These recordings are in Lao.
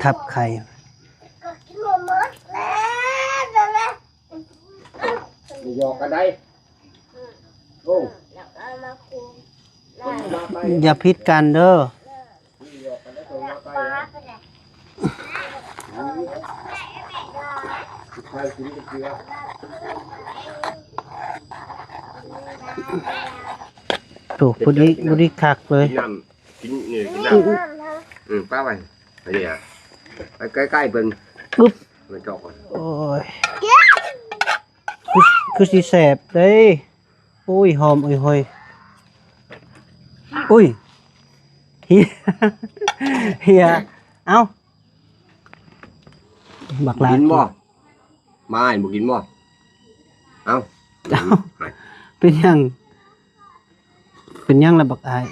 ທັບໄຂ່ ກໍກິນບໍ່ໝົດແລ້ວ ຢອກກັນໄດ້ ໂອ້ ຢ່າຜິດກັນເດີ. ໂອ້ ພໍດີ ພໍດີຄັກເລີຍ ກິນນ້ຳ ກິນນີ້ ກິນນ້ຳ ອືມ ປະໄວ້ ອັນນີ້ ໄປໃກ້ໆເພິ່ນ ປຶບ ເພິ່ນຈອກກ່ອນ ໂອ້ຍ ຄື ຄືຊິແຊບເດ້. ໂອ້ຍ ຫອມ ໂອ້ຍ ໂອ້ຍ ເຮຍ ເຮຍ ເອົ້າ ບັກຫຼ້າ ກິນບໍ່? ມາຍ ບໍ່ກິນບໍ່? ເອົ້າ ເອົ້າ ເປັນຫຍັງ? ເປັນຫຍັງລະບັກອ້າຍ?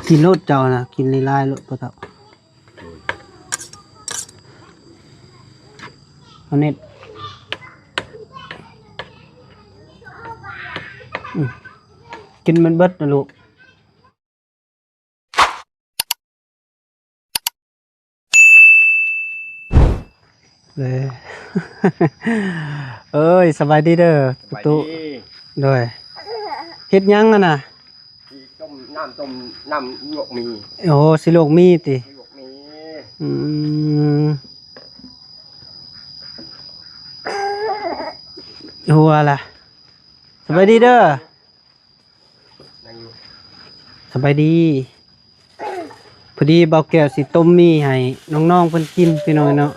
ກິນໂລດເຈົ້ານະ ກິນຫຼາຍໆໂລດ ບໍ່ຕ້ອງ ເອົາເນັດ ອືມ ກິນມັນເບິດນະລູກ. ເອີຍ ສະບາຍດີເດີ ສະບາຍດີ ຕູ້ ໂດຍ ເຮັດຫຍັງຫັ້ນນະ? ຊິຕົ້ມນ້ຳ ຕົ້ມນ້ຳລວກໝີ່ ໂອ້ ຊິລວກໝີ່ຕິ? ຊິລວກໝີ່ ອືມ ຫົວລະ ສະບາຍດີເດີ. ສະບາຍດີ ພໍດີບ່າວແກ້ວຊິຕົ້ມໝີ່ໃຫ້ນ້ອງໆເພິ່ນກິນ ພີ່ນ້ອງເນາະ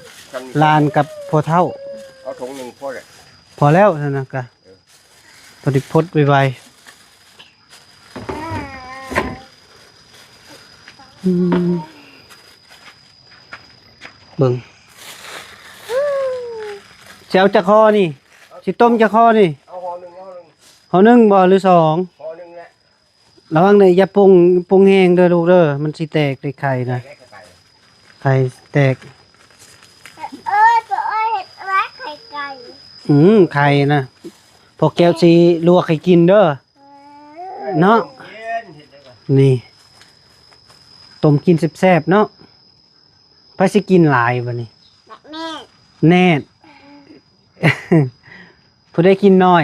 ຫຼານກັບພໍ່ເຖົ້າ ເອົາຖົງໜຶ່ງພໍແລ້ວ ພໍແລ້ວຊັ້ນນະກະ ເອີ ພໍດີພົດໄວໆ ອືມ ເບິ່ງ ຊິເອົາຈັກຫໍ່ນີ້? ຊິຕົ້ມຈັກຫໍ່ນີ້? ເອົາຫໍ່ໜຶ່ງ ຫໍ່ໜຶ່ງ ຫໍ່ໜຶ່ງບໍ່ ຫຼືສອງ? ຫໍ່ໜຶ່ງແຫຼະ ລະວັງເດີ ຢ່າປົງ ປົງແຮງເດີລູກເດີ ມັນຊິແຕກເດ້ໄຂ່ນະ ໄຂ່ແຕກ ເອີ ໂຕເອີຍ ເຮັດອະໄລໄຂ່ໄກ່ ອືມ ໄຂ່ນະ ພໍ່ແກ້ວຊິລວກໃຫ້ກິນເດີ ເອີ ເນາະ ນີ້ ຕົ້ມກິນແຊບໆເນາະ ໃຜຊິກິນຫຼາຍບາດນີ້? ແນດ ແນດ ຜູ້ໃດກິນໜ້ອຍ?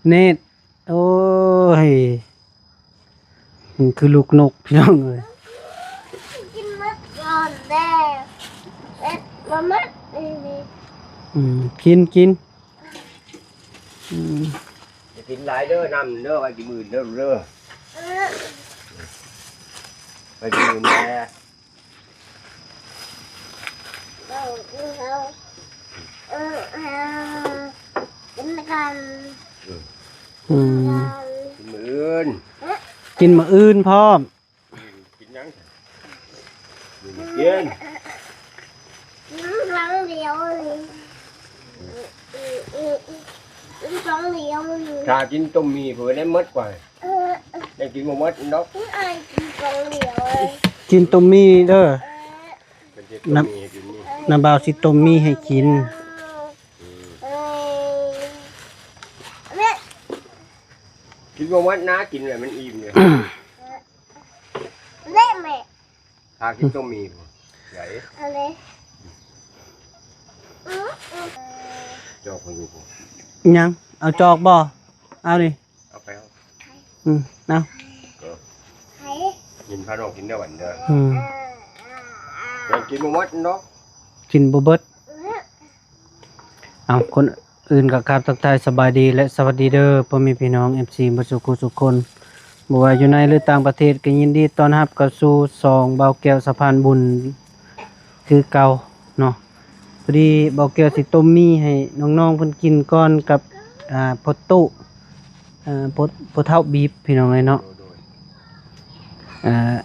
ເນັດ ໂອ້ຍ ມັນຄືລູກນົກ ພີ່ນ້ອງເອີຍ ກິນໝົດກ່ອນແດ່ ເອັດບໍ່ໝົດອີ່ຫຼີ ອືມ ກິນ ກິນ ອືມ ຢ່າກິນຫຼາຍເດີ ນ້ຳເດີ ໄວ້ກິນມື້ອື່ນເດີ ເອີ ໄວ້ກິນມື້ອື່ນແດ່. ເອີ ເອີ ເອີ ກິນກັນ ອືມ ກິນມື້ອື່ນ ກິນມື້ອື່ນພ້ອມ ກິນຫຍັງ? ກິນ ກິນ ກິນຄັ້ງດຽວ ກິນຄັ້ງດຽວ ຖ້າກິນຕົ້ມໝີ່ເພິ່ນໄດ້ໝົດກວ່າ ເອີ ໄດ້ກິນບໍ່ໝົດດອກ ກິນຕົ້ມໝີ່ເດີ ເພິ່ນຊິຕົ້ມໝີ່ໃຫ້ກິນນີ້ ນ້າບ່າວຊິຕົ້ມໝີ່ໃຫ້ກິນ ກິນບໍ່ໝົດນາ ກິນແລ້ວມັນອີ່ມເລີຍ ເລະແມ່ ຖ້າກິນຕົ້ມໝີ່ ໃຫຍ່ ເອົາເລີຍ ຈອກໃຫ້ລູກ ຫຍັງ ເອົາຈອກບໍ່? ເອົານີ້ ເອົາໄປ ເອົາ ອືມ ເອົາ ເອີ ກິນພານ້ອງກິນເດີ ຫວັນເດີ ອືມ ແຕ່ກິນບໍ່ໝົດເນາະ ກິນບໍ່ເບິດ ເອົາ ຄົນອື່ນກໍກາບທັກທາຍສະບາຍດີ ແລະ ສະຫວັດດີເດີ ພໍ່ແມ່ພີ່ນ້ອງ ເອັຟຊີ ເບິດສູ່ຜູ້ສູ່ຄົນ ບໍ່ວ່າຢູ່ໃນ ຫຼື ຕ່າງປະເທດ ກໍຍິນດີຕ້ອນຮັບເຂົ້າສູ່ຊ່ອງບ່າວແກ້ວສະພານບຸນຄືເກົ່າເນາະ. ພໍດີບ່າວແກ້ວຊິຕົ້ມໝີ່ໃຫ້ນ້ອງໆເພິ່ນກິນກ່ອນກັບ ອ່າ ພໍ່ຕູ້ ອ່າ ພໍ່ ພໍ່ເຖົ້າບີບ ພີ່ນ້ອງເອີຍເນາະ ໂດຍ ອ່າ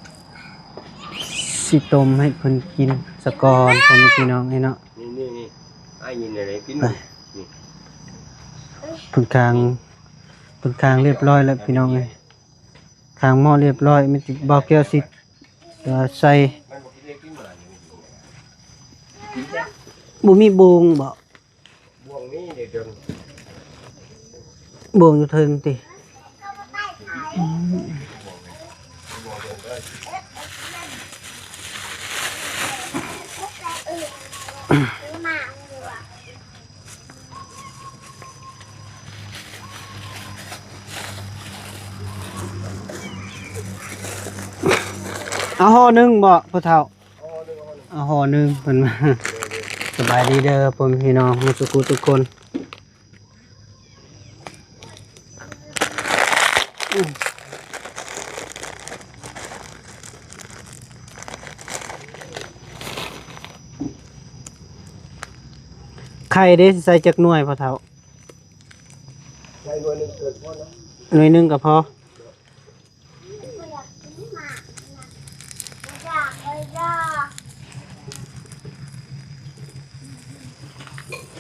ຊິຕົ້ມໃຫ້ເພິ່ນກິນສະກ່ອນ ພໍ່ແມ່ພີ່ນ້ອງເອີຍເນາະ ນີ້ໆໆ ອ້າຍຍິນໄດ້ກິນ ໄປ ນີ້ ເພິ່ນຄາງ ເພິ່ນຄາງລຽບຮ້ອຍແລ້ວ ພີ່ນ້ອງເອີຍ ຄາງໝໍ້ລຽບຮ້ອຍ ມີແຕ່ບ່າວແກ້ວຊິ ເອີ ໃສ່ ບໍ່ມີໂບງບໍ? ບ່ວງນີ້ເດີ ເດີ່ງ ບ່ວງຢູ່ເທິງຕິ? ເອົາຫໍ່ໜຶ່ງບໍພໍ່ເຖົ້າ? ເອົາຫໍ່ໜຶ່ງ ເພິ່ນວ່າ. ສະບາຍດີເດີພໍ່ແມ່ພີ່ນ້ອງໝົດທຸກຜູ້ທຸກຄົນ. ໄຂ່ເດ້ ໃສ່ຈັກໜ່ວຍພໍ່ເຖົ້າ? ໃສ່ໜ່ວຍໜຶ່ງເກີນພໍເນາະ ໜ່ວຍໜຶ່ງກໍພໍ.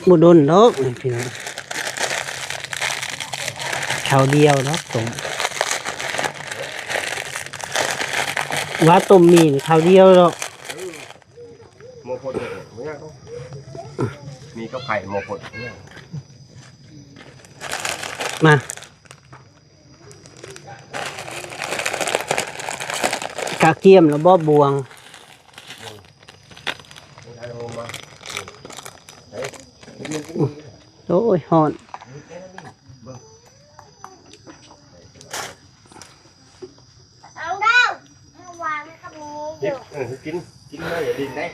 ບໍ່ດົນດອກພີ່ນ້ອງ ຄາວດຽວດອກຕົ້ມ ວ່າຕົ້ມໝີ່ນີ້ຄາວດຽວດອກ. ໝໍ້ພົດ ບໍ່ຍາກດອກ ໝີ່ກັບໄຂ່ໝໍ້ພົດ ບໍ່ຍາກ. ມາ ກະກຽມລະບໍບວງ. ໂອ້ຍ ຮ້ອນ. ເອົາເດີ ວາງກັບນີ້ຢູ່. ເອີ ກິນ ກິນເລີຍ ຢ່າຫຼິ້ນໄດ໋.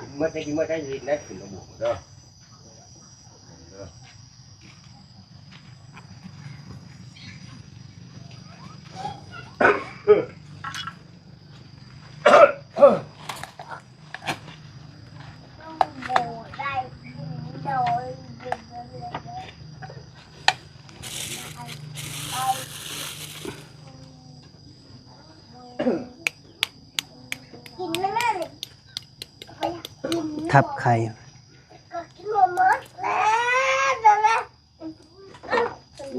ກິນໝົດໄດ້ ກິນໝົດໄດ້ ຢ່າຫຼິ້ນໄດ໋ ກິນເອົາບວງເດີ. ທັບໄຂ່.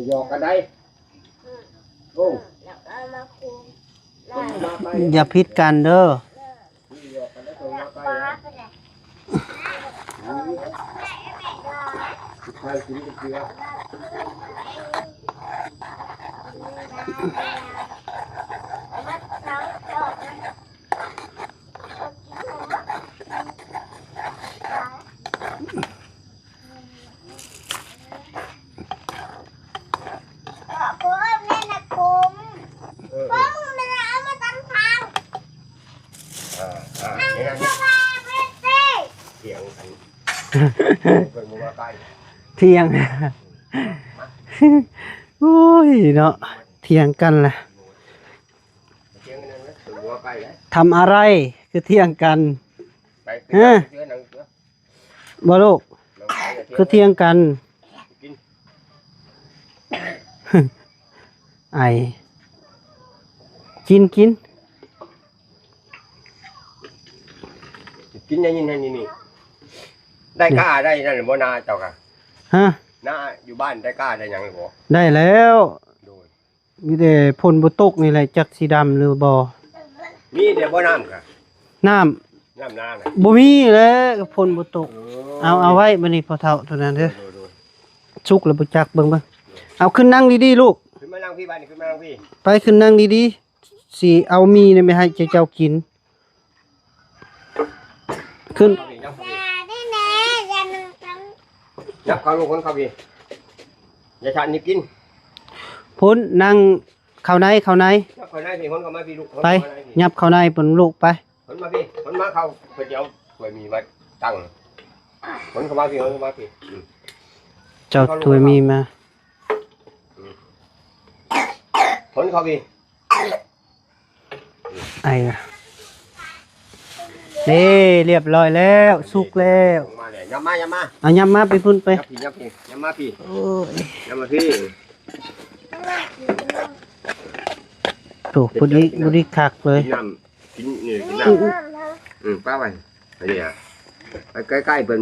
ຢອກກັນໄດ໋. ໂອ້ ຢ່າຜິດກັນເດີ. ອ່າ ອ່າ ນີ້ນະ ຖຽງກັນ ເພິ່ນບໍ່ວ່າໄກ ຖຽງ ໂອ້ຍເນາະ ຖຽງກັນລະ ຖຽງກັນນັ້ນນະ ເພິ່ນບໍ່ວ່າໄກນະ ທຳອະໄລຄືຖຽງກັນ ໄປ ຮະ ເທື່ອໜຶ່ງເທື່ອ ບໍ່ລູກ ຄືຖຽງກັນ ກິນ ໄອ ກິນ ກິນ ກິນ ໄດ້ຍິນ ໄດ້ຍິນນີ້ ໄດ້ກ້າໄດ້ນັ້ນບໍ່ ນາເຈົ້າກະ ຮະ ນາຢູ່ບ້ານໄດ້ກ້າໄດ້ຫຍັງບໍ່? ໄດ້ແລ້ວ ໂດຍ ມີແຕ່ຝົນບໍ່ຕົກນີ້ແຫຼະ ຈັກຊິດຳຫຼືບໍ່. ມີແຕ່ບໍ່ນ້ຳກະ ນ້ຳ ນ້ຳນານະ ບໍ່ມີແຫຼະ ຝົນບໍ່ຕົກ. ເອີ ເອົາ ເອົາໄວ້ບັດນີ້ພໍ່ເຖົ້າໂຕນັ້ນເດີ ໂດຍ ໂດຍ ສຸກແລ້ວບໍ່ຈັກ ເບິ່ງ ເບິ່ງ ເອົາຂຶ້ນນັ່ງດີໆລູກ ຂຶ້ນມານັ່ງພີ້ ບາດນີ້ຂຶ້ນມານັ່ງພີ້ ໄປຂຶ້ນນັ່ງດີໆ ຊິເອົາໝີ່ນີ້ໄປໃຫ້ເຈົ້າກິນ. ຂຶ້ນ ຢ່າໄດ້ແນ່ ຢ່ານັ່ງ ຍັບເຂົ້າລູກຄົນເຂົ້າພີ້ ຢ່າຊານນີ້ກິນ ພຸ້ນນັ່ງເຂົ້າໃນ ເຂົ້າໃນ ຍັບເຂົ້າໃນພີ້ ຄົນເຂົ້າມາພີ້ລູກ ໄປ ຍັບເຂົ້າໃນພຸ້ນລູກ ໄປ ຄົນມາພີ້ ຄົນມາເຂົ້າ ເພິ່ນຊິເອົາຖ້ວຍໝີ່ມາຕັ້ງ ຄົນເຂົ້າມາພີ້ ຄົນເຂົ້າມາພີ້ ອືມ ເຈົ້າຖ້ວຍໝີ່ມາ ອືມ ຄົນເຂົ້າພີ້. ໄອ ເດ້ ລຽບຮ້ອຍແລ້ວ ສຸກແລ້ວ ມາແລ້ວ ຫຍັບມາ ຫຍັບມາ ເອົາ ຫຍັບມາໄປພຸ້ນໄປ ຫຍັບພີ້ ຫຍັບພີ້ ຫຍັບມາພີ້ ໂອ້ຍ ຫຍັບມາພີ້ ໂອ້ ພໍດີ ພໍດີຄັກເລີຍ ກິນນ້ຳ ກິນນີ້ ກິນນ້ຳ ອືມ ອືມ ປ້າໄວ້ ອັນນີ້ ໄປໃກ້ໆເພິ່ນ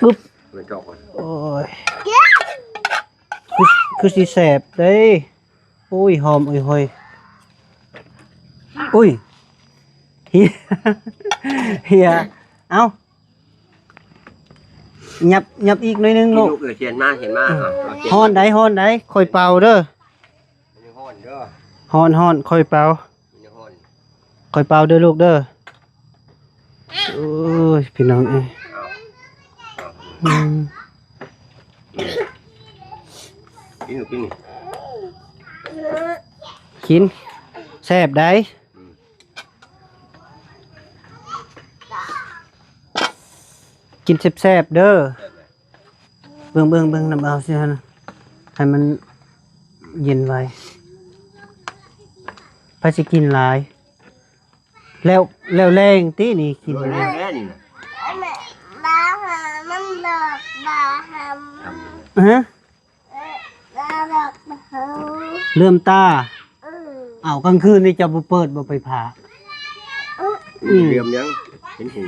ປຶບ ເພິ່ນຈອກກ່ອນ ໂອ້ຍ ຄື ຄືຊິແຊບເດ້. ໂອ້ຍ ຫອມ ໂອ້ຍ ໂອ້ຍ ໂອ້ຍ ເຮຍ ເອົາ ຍັບ ຍັບອີກໜ້ອຍໜຶ່ງລູກ ລູກເອີຍ ຂຽນມາ ຂຽນມາ ເອົາ ເອົາ ຂຽນ ຮ້ອນໃດ ຮ້ອນໃດ ຄ່ອຍເປົ່າເດີ ມັນຍັງຮ້ອນເດີ ຮ້ອນ ຮ້ອນ ຄ່ອຍເປົ່າ ມັນຍັງຮ້ອນ ຄ່ອຍເປົ່າເດີລູກເດີ. ໂອ້ຍ ພີ່ນ້ອງເອີຍ ເອົາ ອືມ ກິນລູກ ກິນນີ້ ກິນ ແຊບໃດ ອືມ ກິນແຊບໆເດີ ແຊບໃດ ເບິ່ງ ເບິ່ງ ເບິ່ງ ນ້ຳເອົາຊິຫັ້ນນະ ໃຫ້ມັນເຢັນໄວ ໃຜຊິກິນຫຼາຍ ແລ້ວ ແລ້ວແລງຕິນີ້ກິນ ໂດຍ ແລ້ວແລງນີ້ນະ ແມ່ ບາຫາມັນດອກ ບາຫາ ຮະ ເຫຼື້ອມຕາ ເອີ ເອົ້າ ກາງຄືນນີ້ເຈົ້າບໍ່ເປີດບໍ່ໄຟຟ້າ ອືມ ເຫຼື້ອມຫຍັງ ເຫັນຫູ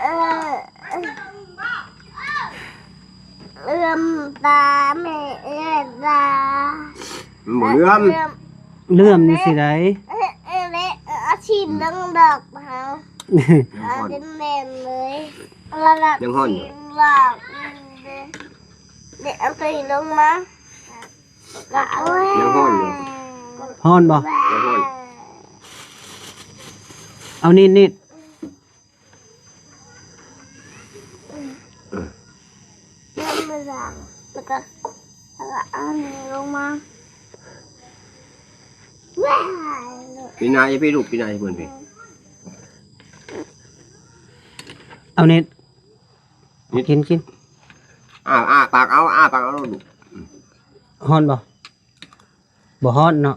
ເອີ ເຫຼື້ອມຕາ ແມ່ເອື້ອຍຕາ ມັນບໍ່ເຫຼື້ອມ ເຫຼື້ອມ ເຫຼື້ອມນີ້ຊິໃດ ເອີ ເອີ ແມ່ ເອົາຖິ້ມລົງດອກເຮົາ ເອົາຈົນແໜ້ນເລີຍ ລະດັບ ຍັງຮ້ອນຢູ່ ດອກ ເດ ເອົາຕົວນີ້ລົງມາ ຍັງຮ້ອນຢູ່ ຮ້ອນບໍ່ ຍັງຮ້ອນ ເອົານີ້ ນີ້ ເອີ ແລ້ວກໍ ແລ້ວກໍເອົານີ້ລົງມາ ປີນາອີ່ພີ່ລູກ ປີນາອີ່ເພິ່ນພີ້ ເອົານີ້ ນີ້ ກິນ ກິນ ອ້າ ອ້າປາກເອົາ ອ້າປາກເອົາລູກ ຮ້ອນບໍ່? ບໍ່ຮ້ອນເນາະ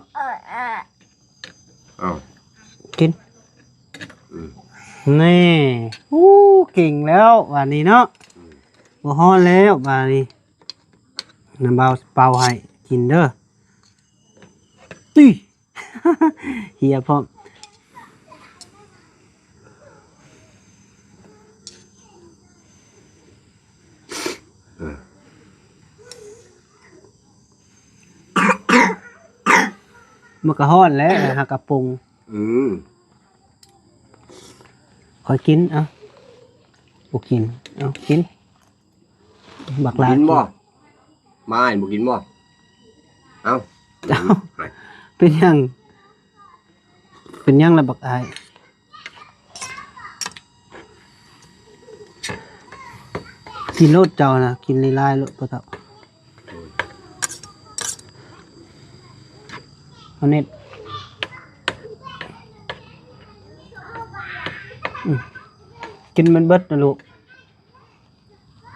ເອົາ ກິນ ອືມ ນີ້ ອູ້ ເກັ່ງແລ້ວບາດນີ້ເນາະ ອືມ ບໍ່ຮ້ອນແລ້ວບາດນີ້ ນ້ຳບ່າວເປົ່າໃຫ້ກິນເດີ ຕິ ເຮຍພ້ອມ ເອີ ມັນກໍຮ້ອນແຫຼະ ຫາກະປົງ ອືມ ຂ້ອຍກິນ ເອົ້າ ບໍ່ກິນ ເອົ້າ ກິນ ບັກຫຼ້າ ກິນບໍ່? ມາ ບໍ່ກິນບໍ່? ເອົ້າ ເອົ້າ ເປັນຫຍັງ? ເປັນຫຍັງລະບັກອ້າຍ? ກິນໂລດເຈົ້ານະ ກິນຫຼາຍໆໂລດ ບໍ່ເທົ່າ ເອົາເນັດ ອືມ ກິນມັນເບິດນະລູກ.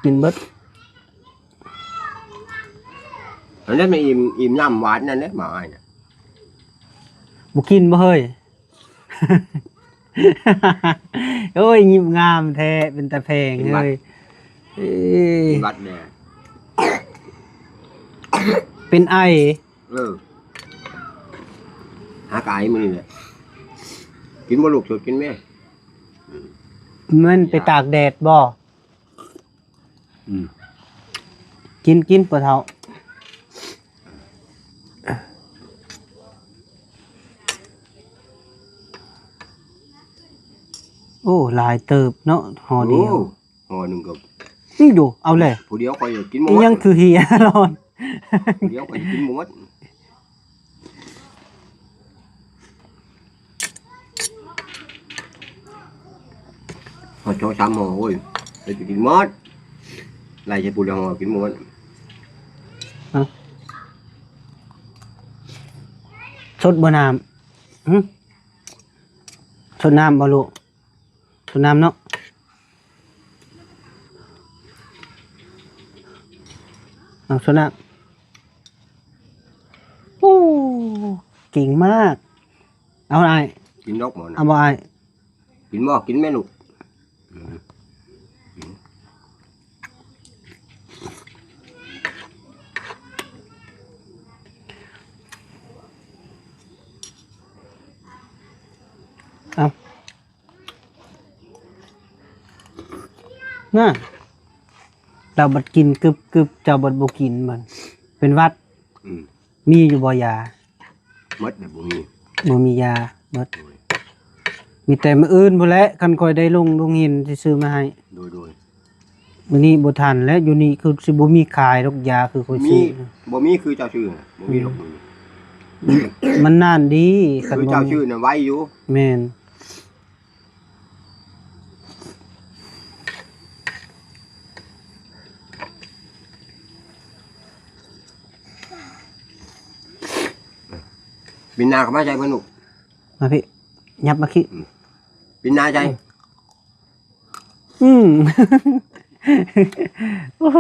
ກິນເບິດ ອັນນັ້ນແມ່ນອີ່ມ ອີ່ມນ້ຳຫວານນັ້ນແຫຼະ ໝາອ້າຍນະ ບໍ່ກິນບໍ່ເຮີ້ຍ? ໂອ້ຍ ຍິ້ມງາມແທ້ ເປັນຕາແພງເຮີ້ຍ ເອີ ເປັນຫວັດແດ່ ເປັນໄອ ເອີ ຫາກະໄອມື້ນີ້ແຫຼະ ກິນບໍ່ລູກ ສົດກິນແມ້ ອືມ ມັນໄປຕາກແດດບໍ່? ອືມ ກິນ ກິນ ພໍ່ເຖົ້າ ໂອ້ ຫຼາຍເຕີບເນາະ ຫໍ່ດຽວ ໂອ້ ຫໍ່ໜຶ່ງກໍ ອືມ ໂດ ເອົາແຫຼະ ຜູ້ດຽວຂ້ອຍກິນບໍ່ໝົດ ອີ່ຫຍັງຄືເຮຍຮ້ອນ ຜູ້ດຽວຂ້ອຍກິນບໍ່ໝົດ. ຮອດສອງສາມຫໍ່ ໂອ້ຍ ໄປກິນໝົດ ໄລ່ໃສ່ປູນລະຫໍ່ກິນໝົດ ເອົ້າ ສົດບໍ່ນ້ຳ? ຫຶ ສົດນ້ຳບໍ່ລູກ? ໂຊນນ້ຳເນາະ ເອົາໂຊນນ້ຳ ໂອ້ ເກັ່ງມາກ ເອົາອ້າຍ ກິນດອກໝໍນະ ເອົາບໍ່ອ້າຍ ກິນບໍ່ ກິນແມ່ລູກ ເອົາ ນະ ລາວບັດກິນກຶບໆ ເຈົ້າບັດບໍ່ກິນ ບັດເປັນຫວັດ ອືມ ມີຢູ່ບໍ່ຢາ? ໝົດແລ້ວ ບໍ່ມີ ບໍ່ມີຢາ ໝົດ ໂດຍ ມີແຕ່ມື້ອື່ນພຸ້ນແຫຼະ ຄັນຂ້ອຍໄດ້ລົງໂຮງຮຽນຊິຊື້ມາໃຫ້ ໂດຍ ໂດຍ ມື້ນີ້ບໍ່ທັນແລ້ວ ຢູ່ນີ້ຄືຊິບໍ່ມີຂາຍດອກຢາຄືຂ້ອຍຊື້ ບໍ່ມີຄືເຈົ້າຊື້ນະ ບໍ່ມີດອກ ມັນນານດີ ຄັນບໍ່ມີ ຄືເຈົ້າຊື້ນະໄວຢູ່ ແມ່ນ. ປີນາກໍມາໃສ່ເພິ່ນລູກ ມາພີ້ ຫຍັບມາພີ້ ອືມ ປີນາໃສ່ ອືມ ໂອ້ໂຫ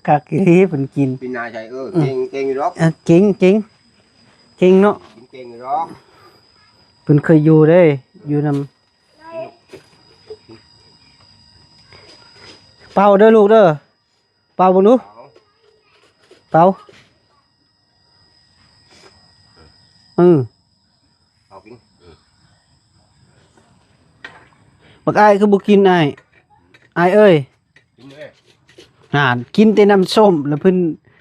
ຄັກອີ່ຫຼີເພິ່ນກິນ ປີນາໃສ່ ເອີ ເກັ່ງ ເກັ່ງຢູ່ດອກ ເອີ ເກັ່ງ ເກັ່ງ ເກັ່ງເນາະ ກິນເກັ່ງຢູ່ດອກ ເພິ່ນເຄີຍຢູ່ເດ້ ຢູ່ນຳ ເປົ່າເດີລູກເດີ ເປົ່າເບິ່ງດູ ເປົ່າ ເອີ ເປົ່າກິນ ບັກອ້າຍຄືບໍ່ກິນອ້າຍ ອ້າຍເອີຍ ກິນເລີຍ ຫັ້ນ ກິນແຕ່ນ້ຳສົ້ມລະເພິ່ນ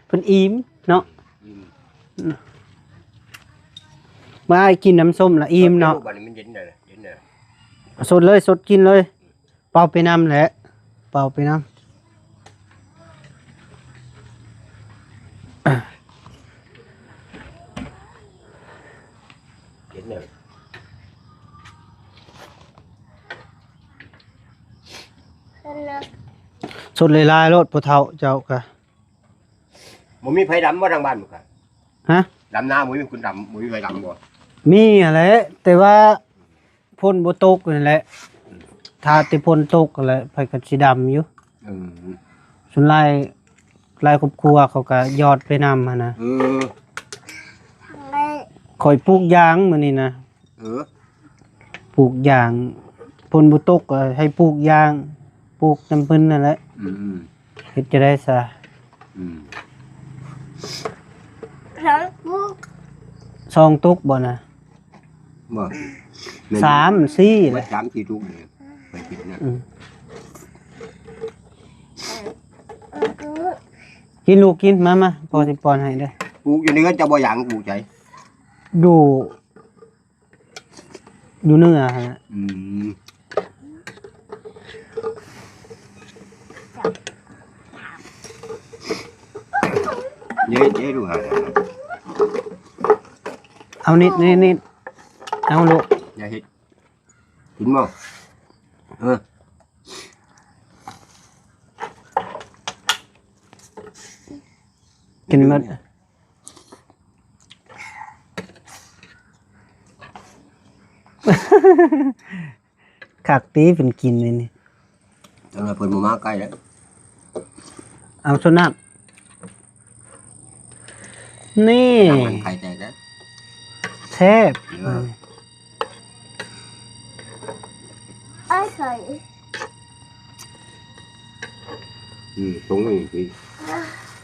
ເພິ່ນອີ່ມເນາະ ອີ່ມ ບັກອ້າຍກິນນ້ຳສົ້ມລະອີ່ມເນາະ ບັດນີ້ມັນເຢັນແລ້ວ ເຢັນແລ້ວ ສົດເລີຍ ສົດກິນເລີຍ. ເປົ່າໄປນຳແຫຼະ ເປົ່າໄປນຳ ເຫັນແລ້ວ ສົດຫຼາຍໆໂລດ ພໍ່ເຖົ້າເຈົ້າກະ ບໍ່ມີໃຜດຳບໍ່ທາງບ້ານພຸ້ນກະ? ຮະ? ດຳນາບໍ່ມີຄົນດຳ ບໍ່ມີໃຜດຳບໍ່? ມີຫັ້ນແຫຼະ ແຕ່ວ່າ ຝົນບໍ່ຕົກຫັ້ນແຫຼະ ຖ້າແຕ່ຝົນຕົກຫັ້ນແຫຼະ ຂ້ອຍກໍຊິດຳຢູ່ ເອີ ສ່ວນຫຼາຍ ຫຼາຍຄອບຄົວເຂົາກໍຢອດໄປນຳຫັ້ນນະ ເອີ ຂ້ອຍປູກຢາງມື້ນີ້ນະ ເອີ ປູກຢາງ ຝົນບໍ່ຕົກກໍໃຫ້ປູກຢາງ ປູກນຳເພິ່ນຫັ້ນແຫຼະ ອືມໆ ເຮັດຈັ່ງໃດຊະ? ອືມ ສອງຕຸກ ສອງຕຸກບໍ່ນະ? ບໍ່ ແມ່ນ ສາມ ສີ່ ເບິດສາມສີ່ຕຸກນີ້ ຂ້ອຍກິນນະ ອືມ ກິນລູກກິນ ມາ ມາ ພໍ່ຊິປ້ອນໃຫ້ເດີ ປູກຢູ່ໃນເຮືອນເຈົ້າບໍ່ຢາງ ປູກໃສ? ຢູ່ ຢູ່ເໜືອຫັ້ນແຫຼະ ອືມ ເຮັດ ເຮັດ ເຮັດ ເຮັດ ເອົານິດ ນິດ ນິດ ເອົາລູກ ຢ່າເຮັດ ກິນບໍ່? ເອີ ກິນໝົດ ຄັກຕິເພິ່ນກິນນີ້ ຈັ່ງວ່າເພິ່ນບໍ່ມາໃກ້ແລ້ວ ເອົາໂຊນນ້ຳ ນີ້ ນ້ຳມັນໄຂ່ແຕກແລ້ວ ແຊບ ເອີ ອ້າຍໄຂ່ ນີ້ຕົງນີ້ ນີ້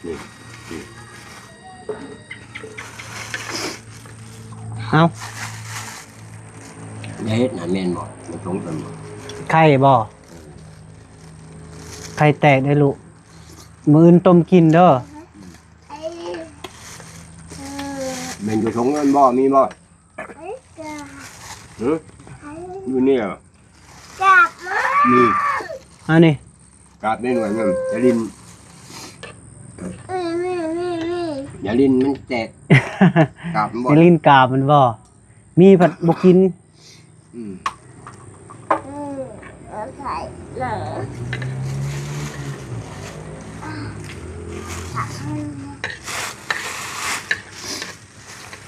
ນີ້ ເອົ້າ ຢ່າເຮັດນະ ແມ່ນບໍ່? ມັນຕົງກັນບໍ່? ໄຂ່ບໍ່? ເອີ ໄຂ່ແຕກເດ້ລູກ ມື້ອື່ນຕົ້ມກິນເດີ ແມ່ນຢູ່ຖົງນັ້ນບໍ່? ມີບໍ່? ຫື? ຢູ່ນີ້ເຫາະ ກາບມັນ ນີ້ ອັນນີ້ ກາບໃນໜ່ວຍນັ້ນ ຢ່າຫຼິ້ນ ນີ້ ນີ້ ນີ້ ນີ້ ຢ່າຫຼິ້ນ ມັນແຕກ ກາບມັນບໍ່? ຢ່າຫຼິ້ນກາບມັນບໍ່? ມີພັດບໍ່ກິນ ອືມ ອືມ ເອົາໃສ່ເລີຍ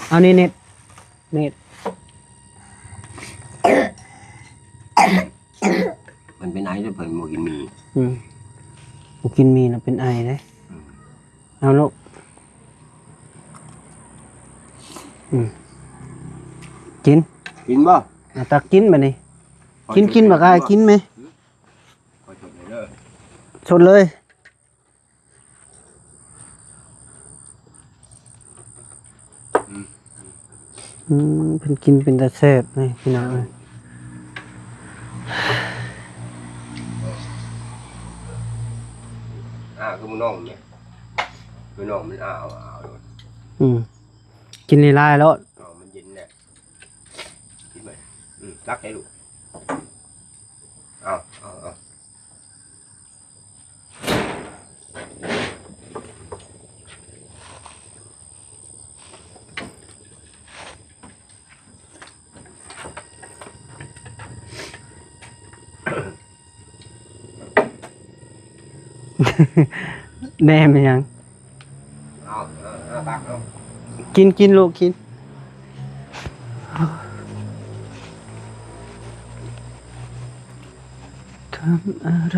ເອົານີ້ ເນັດ ເນັດ ມັນເປັນໄອ ເພິ່ນບໍ່ກິນໝີ່ ອືມ ບໍ່ກິນໝີ່ນະເປັນໄອເດ້ ອືມ ເອົາລູກ ອືມ ກິນ ກິນບໍ່? ເອົາຕັກກິນບາດນີ້ ກິນ ກິນບັກອ້າຍ ກິນແມ ຂໍຊົດເລີຍເດີ ຊົດເລີຍ ອືມ ອືມ ເພິ່ນກິນເປັນຕາແຊບນີ້ພີ່ນ້ອງເອີຍ ອ້າ ຄືມື້ນ້ອງນີ້ ມື້ນ້ອງມັນອ້າ ອ້າໂລດ ອືມ ກິນຫຼາຍໆໂລດ ເອົາ ມັນເຢັນແລ້ວ ກິນໄປ ອືມ ຕັກໃຫ້ລູກ ເອົາ ເອົາ ເອົາ. ແນມອີຫຍັງ? ເອົາ ເອົາ ເອົາ ຕັກເອົາ ກິນ ກິນລູກ ກິນ. ທຳອະໄລ?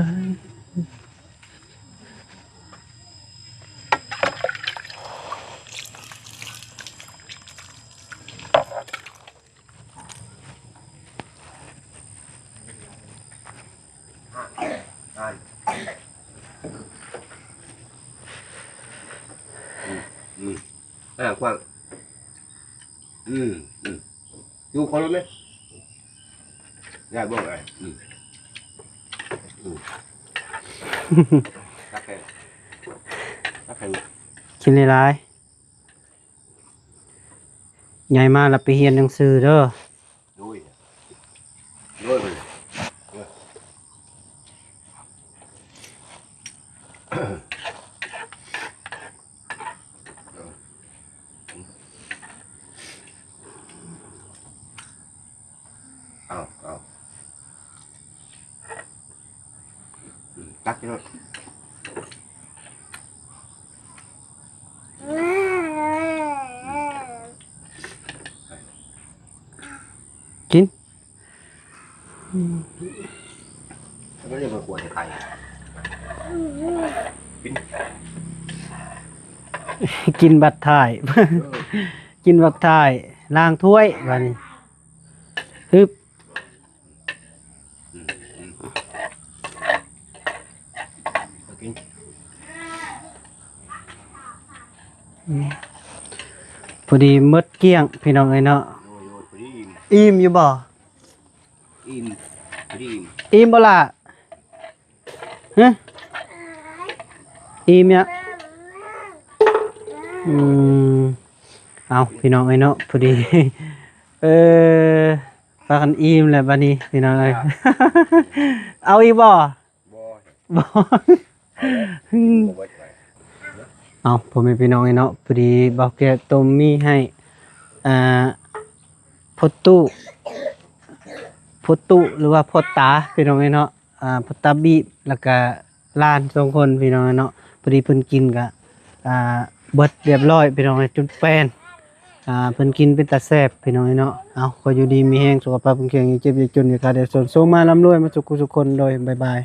ອືມ ອືມ ອ່າ ຂວ້າງ ອືມ ອືມ ຢູ່ຄົນລະແມ່ ຢ່າເບິ່ງໄອ້ ອືມ ອືມ ຕັກແຂງ ຕັກແຂງ ກິນຫຼາຍໆ. ໃຫຍ່ມາແລ້ວໄປຮຽນໜັງສືເດີ. ໂດຍ ໂດຍ ໂດຍ ເອົາ ເອົາ ອືມ ຕັກເລີຍ ກິນ ແລ້ວກໍເລີຍມາກວນໄຂ່ ກິນ ກິນບັດທ້າຍ ເອີ ກິນບັດທ້າຍ ລ້າງຖ້ວຍບາດນີ້ ຮຶບ. ອືມ ອືມ ເອົາກິນ ອືມ ພໍດີໝົດກ້ຽງພີ່ນ້ອງເອີຍເນາະ. ໂດຍ ໂດຍ ພໍດີອີ່ມ ອີ່ມຢູ່ບໍ່? ອີ່ມ ພໍດີອີ່ມ ອີ່ມບໍ່ລະ? ຮະ ອີ່ມຍະ ອືມ ເອົາ ພີ່ນ້ອງເອີຍເນາະ ພໍດີ ເອີ ພາກັນອີ່ມແລ້ວບາດນີ້ພີ່ນ້ອງເອີຍ ເອົາອີກບໍ່? ບໍ່ ບໍ່ ບໍ່ເບິດໄປ ເອົາ ພໍ່ແມ່ພີ່ນ້ອງເອີຍເນາະ ພໍດີບ່າວແກ້ວຕົ້ມໝີ່ໃຫ້ ອ່າ ພໍ່ຕູ້ ພໍ່ຕູ້ ຫຼືວ່າພໍ່ຕາພີ່ນ້ອງເອີຍເນາະ ອ່າ ພໍ່ຕາບີບ ແລ້ວກະຫຼານສອງຄົນພີ່ນ້ອງເອີຍເນາະ ພໍດີເພິ່ນກິນກະ ອ່າ ເບິດລຽບຮ້ອຍພີ່ນ້ອງເອີຍ ຈົນແປນ ອ່າ ເພິ່ນກິນເປັນຕາແຊບພີ່ນ້ອງເອີຍເນາະ. ເອົາ ຂໍຢູ່ດີມີແຮງ ສຸຂະພາບເຂັ້ມແຂງ ຢ່າເຈັບຢ່າຈົນ ຢ່າຂາດຢ່າສົນ ໂຊກມາລ່ຳລວຍມາສູ່ຄູ່ສູ່ຄົນ ໂດຍ ບາຍບາຍ.